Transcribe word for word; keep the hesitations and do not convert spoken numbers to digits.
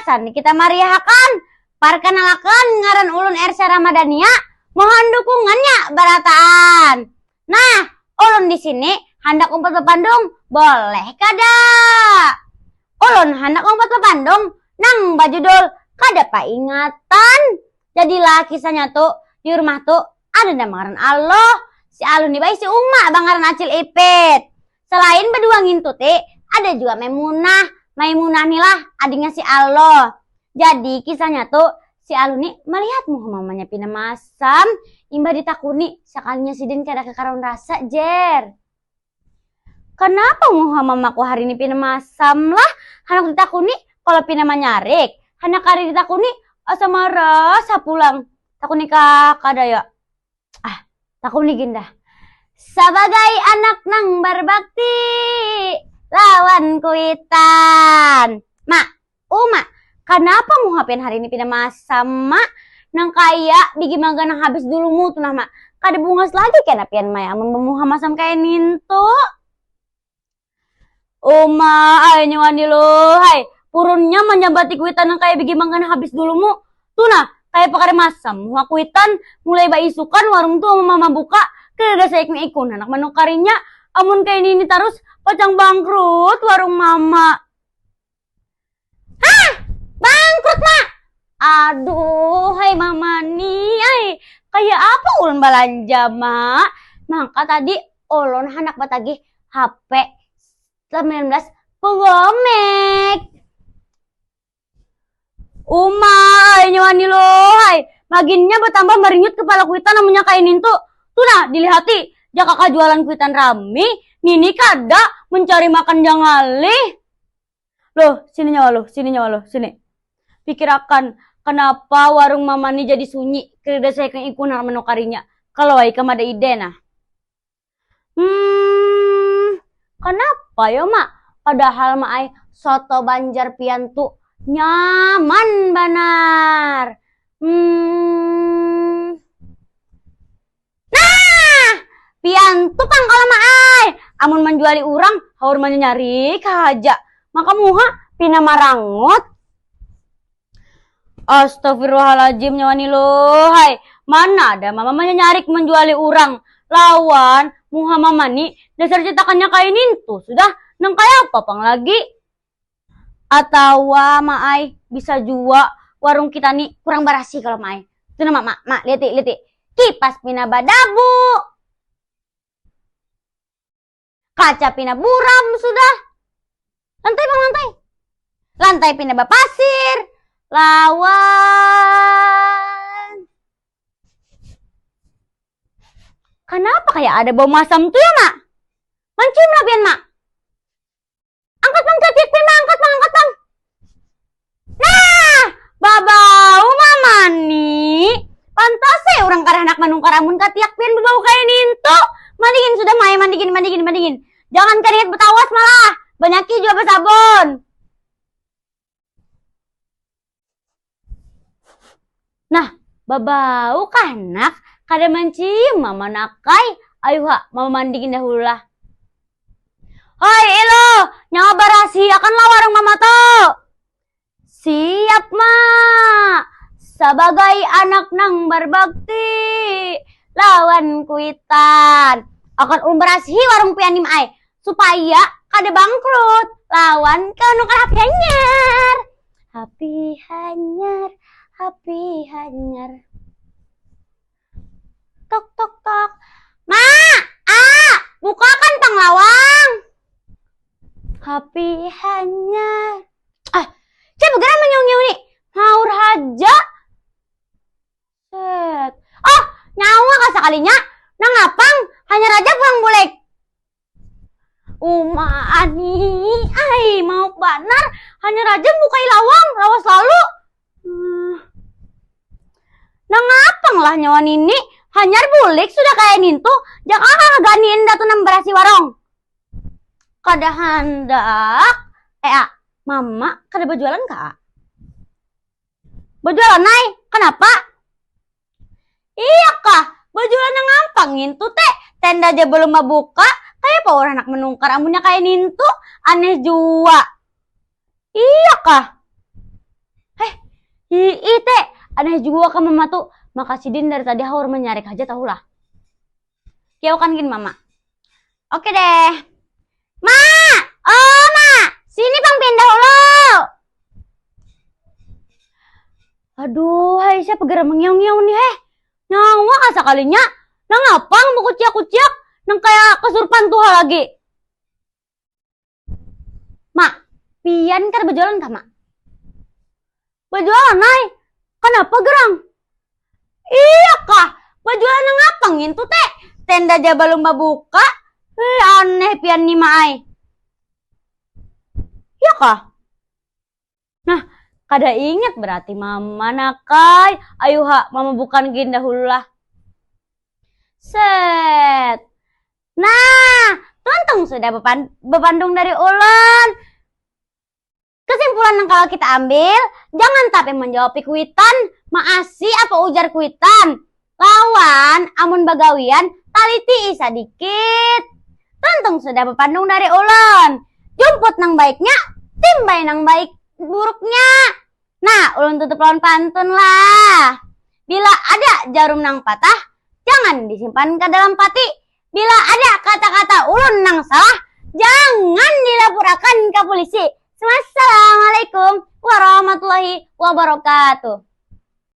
gasan kita mariahakan. Parkanalakan, ngaran ulun Ersya Ramadhania, mohon dukungannya barataan. Nah, ulun di sini handak umpat bapandung, boleh kada? Ulun handak umpat bapandung nang bajudul Kada Paingatan. Jadilah kisahnya tu, di rumah tu ada nang bangaran Aluh. Si Aluh ni baisi uma bangaran Acil Ipit. Selain badua ngintu ti, ada jua Maimunah. Maimunah ni lah adingnya si Aluh. Jadi kisahnya tu, si Aluh ni malihat muha mamanya pina masam. Imbah ditakuni, sakalinya sidin kada kakaruan rasa, jer. Kanapa muha mamaku hari ni pina masam lah? Handak ditakuni, kalo pina manyarik. Handak kada ditakuni, asa marasa pulang. Takuni kah kada ya? Ah, takuni gin dah. Sabagai anak nang barbakti lawan kuitan. Ma, uma, kanapa muha pian hari ini pina masam, Ma? Nang kaya bigi mangga nang habis dulumu tu nah, Ma. Kada bungas lagi kena pian, Ma, amun bamuha masam kaya nintu. Uma, ai nyawa ni lo, hai. Purunnya manyabati kuitan nang kaya bigi mangga nang habis dulumu. Tu nah, kaya pakada masam muha kuitan, mulai baisukan warung tu Mama buka, kadada saikung-ikung handak manukarinya. Amun kaya ini tarus, pacang bangkrut warung Mama. Hah! Bangkrut, Ma! Aduh, hai Mama ni, ai. Kaya apa ulun balanja, Ma? Maka tadi ulun handak batagih H P sembilan belas Pro Max. Uma, ai nyawa ni lo, hai. Maginnya batambah marinyut kepala kuitan amunnya kaya nintu. Tu nah, dilihati, jaka kajualan kuitan rami, nini kada mencari makan ja ngalih. Loh, sini nyawa lo, sini nyawa lo, sini. Pikirakan, kanapa warung Mama ni jadi sunyi, kadada saikung-ikung nang manukarinya. Kalau ai kam ada ide nah. Hmm, kanapa yo, Ma? Padahal, Ma ai, soto Banjar pian tu nyaman banar. Hmm. Nah, pian tu pang kalo, Ma ai. Amun manjuali urang, haur manyanyarik haja. Maka muha pina marangut. Astagfirullahaladzim, nyawa ni lo, hai. Mana ada Mama manyanyarik manjuali urang. Lawan muha Mama ni dasar cetakannya kaya nintu sudah, nang kaya apa pang lagi? Atawa, Ma ai, bisa jua warung kita ni kurang barasih kalo, Ma ai. Tu nah, Ma, Ma, Ma, liati, liati. Kipas pina badabu. Kaca pina buram sudah. Lantai pang lantai. Lantai pina bapasir. Lawan. Kanapa kaya ada bau masam tu ya, Ma? Mancium lah pian, Ma. Angkat pang katiak pian, Ma, angkat pang, angkat pang. Nah, babau Mama ni. Pantas ya urang kada handak manungkar amun katiak pian babau kaya nintu. Mandigin sudah, Ma ai, mandigin, mandigin, mandigin. Jangan keringat batawas malah. Banyaki jua basabun. Nah, babau kah, Nak? Kada mancium Mama, Nak ai. Ayuha, Mama mandigin dahulu lah. Hoi, Iluh, nyawa barasihakanlah warung Mama tu. Siap, Ma. Sabagai anak nang barbakti lawan kuitan, akan ulun barasihi warung pian ni, Ma ai, supaya kada bangkrut lawan kawa nukar H P hanyar. H P hanyar, H P hanyar. Tok, tok, tok. Ma, A, bukakan pang lawang. H P hanyar. Ah, cak bagara manyaung-nyaung ni. Haur haja. Set. Oh, nyawa kah sakalinya. Nangapang, hanyar haja pulang bulik. Uma ni, ai, mauk banar. Hanyar haja bukai lawang, lawas lalu. Hmm. Nangapang lah nyawa nini, hanyar bulik sudah kaya nintu, jaka kah haganian datu nang barasi warung. Kada handak. Eh, A, Mama kada bajualan kah, A? Bajualan ai, kanapa? Iya kah, bajualan nangapa ngintu teh? Tenda ja balum babuka, kaya apa urang handak manungkar amunnya kaya nintu? Aneh jua. Iya kah? Hiih, Te. Aneh jua ka Mama tu. Maka sidin dari tadi haur manyarik haja tahulah. Kiaukan gin Mama. Oke deh. Ma! Oh, Ma! Sini pang pindah dulu. Aduh, hai siapa geram mengiau-ngiau nih, heh. Nyawa kah sakalinya? Nang apa nang bakuciak-kuciak? Nang kaya kesurupan tuha lagi. Ma, pian kada bajualan kah, Ma? Bajualan ai. Kanapa gerang? Iya kah? Bajualan nang apa ngintu, Te? Tenda ja balum babuka. Hei, aneh pian ni, Ma ai. Iya kah? Nah, kada ingat berarti Mama, nakai. Ayuha, Mama bukan gin dahulu lah. Set. Nah, tuntung sudah bepan- bepandung dari ulun. Kesimpulan yang kalau kita ambil, jangan tapi menjawab kuitan, maasi apa ujar kuitan. Lawan, amun bagawian, taliti sadikit. Tuntung sudah bepandung dari ulun. Jumput nang baiknya, timbai nang baik buruknya. Nah, ulun tutup lawan pantun lah. Bila ada jarum nang patah, jangan disimpan ke dalam pati. Bila ada kata-kata ulun nang salah, jangan dilapurakan ke polisi. Wassalamualaikum warahmatullahi wabarakatuh.